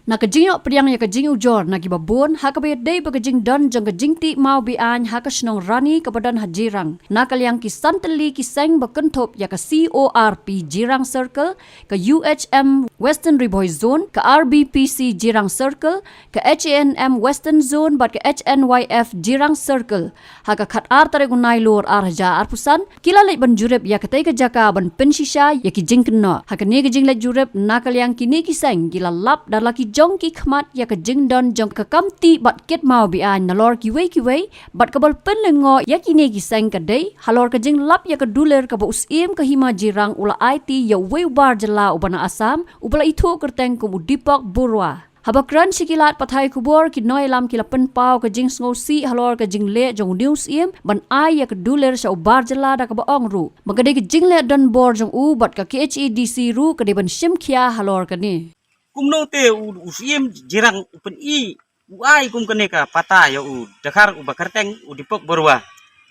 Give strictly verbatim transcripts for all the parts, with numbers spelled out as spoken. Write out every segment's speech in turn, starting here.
Na ka jingïoh pdiang ïa ka jingujor na kiba bun ha kaba ïadei bad ka jingdon jong ka jingtih maw be-aiñ ha ka shnong Rani kaba don ha Jirang, na ka liang ki san tylli ki seng ba kynthup ïa ka C O R P Jirang Circle, ka U H M Western Ri Bhoi Zone, ka R B P C Jirang Circle, ka H A N M Western Zone bad ka H N Y F Jirang Circle, ha ka khatar tarik u Nailur ar hajar arphew san, ki la leit ban jurip ïa katei ka jaka ban pynshisha ïa ki jingkynnoh. Ha kane ka jingleit jurip, na ka liang kine ki seng ki la lap da la ki jong ki khmat ïa ka jingdon jong ka kam tih bad kit maw be-aiñ nalor kiwei kiwei, bad kaba la pynlyngngoh ïa kine ki seng ka dei halor ka jinglap ïa ka dulir kaba u Syiem ka Hima Jirang u la aiti ïa uwei u bar jylla uba na Assam, uba la ithuh kyrteng kum u Deepak Barua. Haba kren sha ki lad pathai khubor, ki nongïalam ki la pynpaw ka jingsngewsih halor ka jingleh jong une u Syiem ban ai ïa ka dulir sha u bar jylla, da kaba ong ruh ba ka dei ka jingleh donbor jong u bad ka K H A D C ruh ka dei ban shim khia halor kane. Kumno te u, u Syiem Jirang u pyni, u ai kum kane ka pata ïa u Dkhar uba kyrteng u Deepak Barua?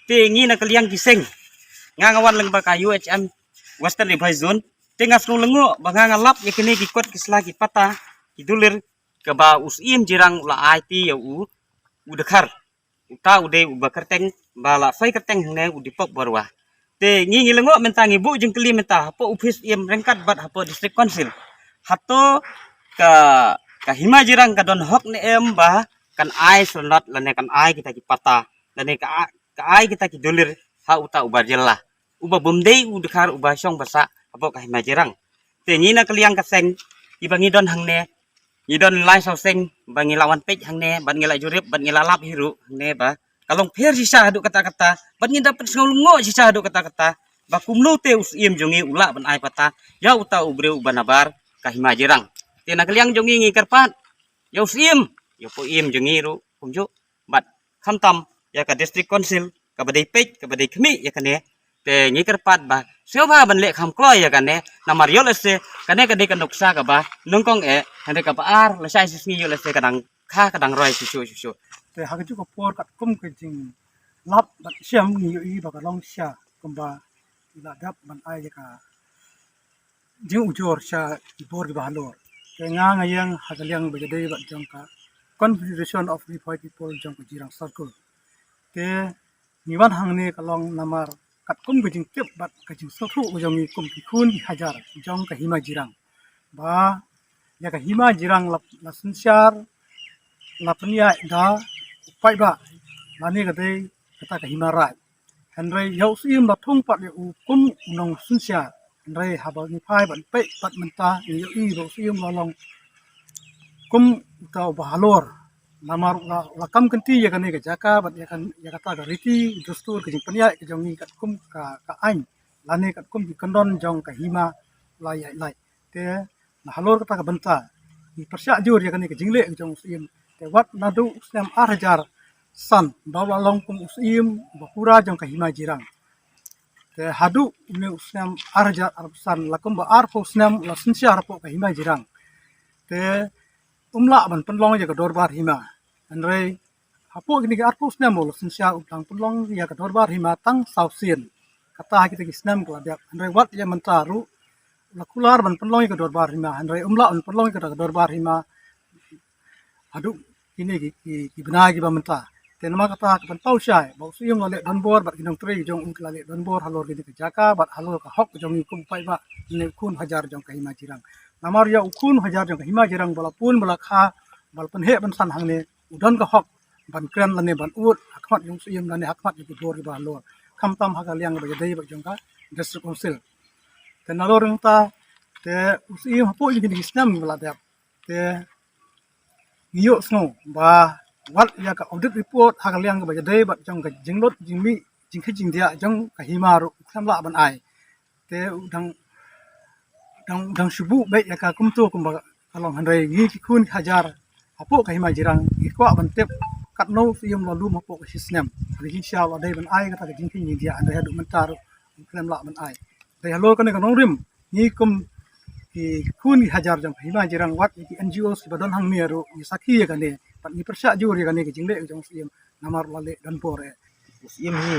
Te ngi na ka liang ki seng, nga nga wan lyngba ka U H M Western Ri Bhoi Zone, te nga sngew lyngngoh ba nga nga lap ïa kine ki kot ki sla ki pata ki dulir kaba u Syiem Jirang u la aiti ïa u, u Dkhar, uta u dei uba kyrteng, ba la soi kyrteng hangne u Deepak Barua. Te ngi ngi lyngngoh mynta, ngi buh jingkylli mynta hapoh ophis Syiem ryngkat bad hapoh District Council. Hato ka, ka Hima Jirang ka don hok ne em ba kan ai syrnod lane kan ai kita ki pata lane ka, ka ai kita ki dulir ha uta u bar jylla uba bym dei u Dkhar uba shong ba sah hapoh ka Hima Jirang? Te ngi na ka liang ka seng, kiba ngi don hangne, ngi don lai saw seng ba ngi la wan peit hangne, bad ngi la jurip, bad ngi la lap hi ruh hangne ba ka long pher shisha haduh katta katta, bad ngi da pynsngew lyngngoh shisha haduh katta katta ba kumno te u Syiem jong ngi u lah ban ai pata ïa uta u briew uba nabar ka Hima Jirang. Te na ka liang jong ngi ngi kyrpad ïa u Syiem, ïa u Syiem jong ngi ruh kumjuh, bad khamtam ïa ka District Council kaba dei peit, kaba dei khmih ïa kane. Te ngi kyrpad ba sngewbha ban leh kham kloi ïa kane, namar ïoh lehse kane ka dei ka nuksa kaba nyngkong eh, hynrei kaba ar lashai shi sngi ïoh lehse ka dang kha, ka dang roi shuh shuh shuh shuh. Te ha kajuh ka por katkum ka jinglap bad shem, ngi ïohi ba ka long shisha kumba ki la dep ban ai ïa ka jingujor sha ki bor kiba halor. Te nga nga ïeng ha ka liang ba ïadei bad jong ka Confederation of Ri Bhoi People jong ka Jirang Circle. Te ngi wan hangne ka long namar katkum ka jingtip bad ka jingsngewthuh ka jong ngi kum ki khun ki hajar jong ka Hima Jirang, ba ïa ka Hima Jirang la, la synshar, la pynïaid da u paidbah lane ka dei kata ka Hima Raij. Hynrei ïa u Syiem la thung pat ïa u kum u nongsynshar. Hynrei haba ngi phai ban peit pat mynta, ngi ïohi ba u Syiem la long kum uta uba halor. Namar la, la kam kynti ïa kane ka jaka bad ïa kan, ïa kata ka riti dustur, ka jingpynïaid ka jong ngi katkum ka, ka aiñ lane katkum ki kyndon jong ka Hima la ïaid lait. Te na halor kata ka bynta ngi pyrshah jur ïa kane ka jingleh ka jong u Syiem. Te wat naduh u snem ar hajar san ba u la long kum u Syiem ba pura jong ka Hima Jirang. Te haduh une u snem ar hajar arphew san, la kumba arphew snem la synshar hapoh ka Hima Jirang. Te um lah ban pynlong ïa ka dorbar hima. Hynrei hapoh kine ki arphew snem ba u la synshar um tang pynlong ïa ka dorbar hima tang saw sien. Kata ha kita ki snem ki la dep. Hynrei wat ïa mynta ruh la kular ban pynlong ïa ka dorbar hima, hynrei um lah ban pynlong ïa ka dorbar hima haduh kine ki, ki, ki bnai kiba mynta. Te namar kata ka pynpaw shai ba u Syiem la leh donbor bad ki nongtrei jong u ki la leh donbor halor kine ki jaka bad halor ka hok jong ngi kum u paidbah, ne u khun hajar jong ka Hima Jirang. Namar ïa u khun hajar jong ka Hima Jirang ba la pun, ba la kha, ba la pynheh pynsan hangne, u don ka hok ban kren lane ban ud ha khmat jong u Syiem lane ha khmat jong ki bor kiba halor, khamtam ha ka liang ba ïadei bad jong ka District Council. Te nalor nangta te u Syiem hapoh jong kine ki snem ba la dep, te ngi ïohsngew ba wat ïa ka audit report ha ka liang kaba ïadei bad jong ka jinglut jingmih, jingkhih jingdiah jong ka hima ruh u khlem lah ban ai. Te u dang, dang, dang shu buh beit ïa ka kumto kumba ka long, hynrei ngi ki khun ki hajar hapoh ka Hima Jirang ngi kwah ban tip katno u Syiem la lum hapoh ka shi snem. Ka jingshisha u la dei ban ai kata ka jingkhih jingdiah, hynrei haduh mynta ruh u khlem lah ban ai. Dei halor kane ka nongrim ngi kum ki khun ki hajar jong ka Hima Jirang, wat ïa ki N G Os kiba don hangne ruh ngi sakhi ïa kane, bad ngi pyrshah jur ïa kane ka jingleh ka jong u Syiem namar u la leh donbor eh. U Syiem hi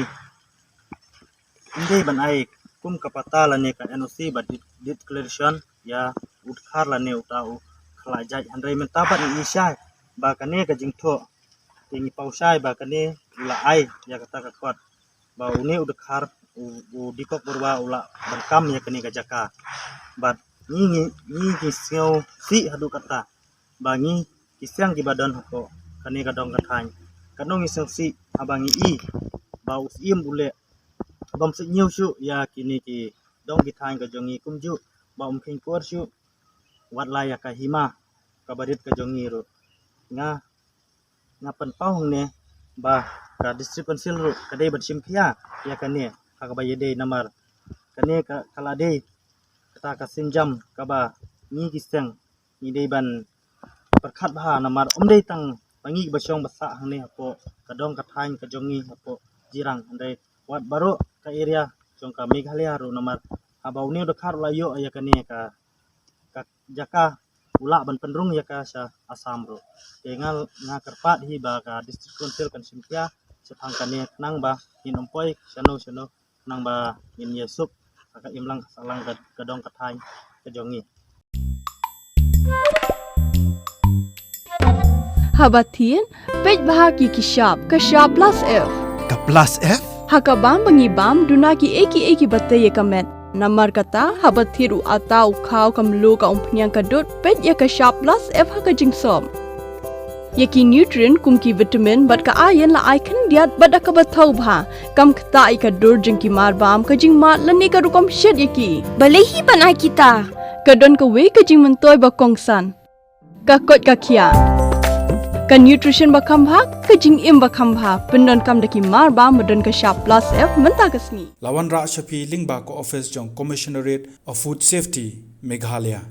um dei ban ai kum ka pata lane ka N O C ba de-, declaration ïa u Dkhar lane uta u khlajai, hynrei mynta pat ngi i shai ba kane ka jingthoh, te ngi paw shai ba kane u la ai ïa kata ka kot ba une u dkhar u, u Deepak Baruah u lah ban kam ïa kane ka jaka. Bad ngi ngi ngi ngi sngewsih haduh katta ba ngi ki seng kiba don hapoh kane ka dong ka thaiñ, katno ngi sngewsih haba ngi i ba u Syiem u leh bym sngewsih shuh ïa kine ki dong ki thaiñ ka jong ngi, kumjuh ba um kheiñ por shuh wat la ïa ka hima kaba rit ka jong ngi ruh. Nga nga pynpaw hangne ba ka District Council ruh ka dei ban shim khia ïa kane ha kaba ïadei, namar kane ka, ka la dei kata ka sienjam kaba ngi ki seng ngi dei ban pyrkhat bha, namar um dei tang ba ngi ba shong ba sah hangne hapoh ka dong ka thaiñ ka jong ngi hapoh Jirang, hynrei wat baroh ka area jong ka Meghalaya ruh, namar haba une u dkhar u la ïoh ïa kane ka, ka jaka u lah ban pynrung ïa ka sha Assam ruh. Te nga, nga kyrpad hi ba ka District Council kan shim khia shaphang kane khnang ba ngin ym poi shano shano, khnang ba ngin ïasuk ha ka imlang sahlang ka, ka dong ka thaiñ ka jong ngi. Haba thied, peit bha ki ki shap, ka shap plus F. Ka plus F? Ha ka bam ba ngi bam, duna ki ei ki ei kiba tei ïa ka met. Namar kata, haba thied u atta, u khaw, ka mluh, ka umphniang, ka dud, peit ïa ka shap plus F ha ka jingsop. Ïa ki nutrient kum ki vitamin bad ka iron la ai khyndiat bad da kaba thaw bha. Kam ktah ïa ka dur jong ki marbam, ka jingmad lane ka rukom shet ïa ki. Balei hi ban ai kita? Ka don kawei ka jingmyntoi ba kongsan. Ka koit ka khiah. Ka nutrition ba kham bha, ka jingim ba kham bha. Pyndonkam da ki marbam ba don ka shap plus F mynta ka sngi. La wanrah sha phi lyngba ka office jong Commissionerate of Food Safety, Meghalaya.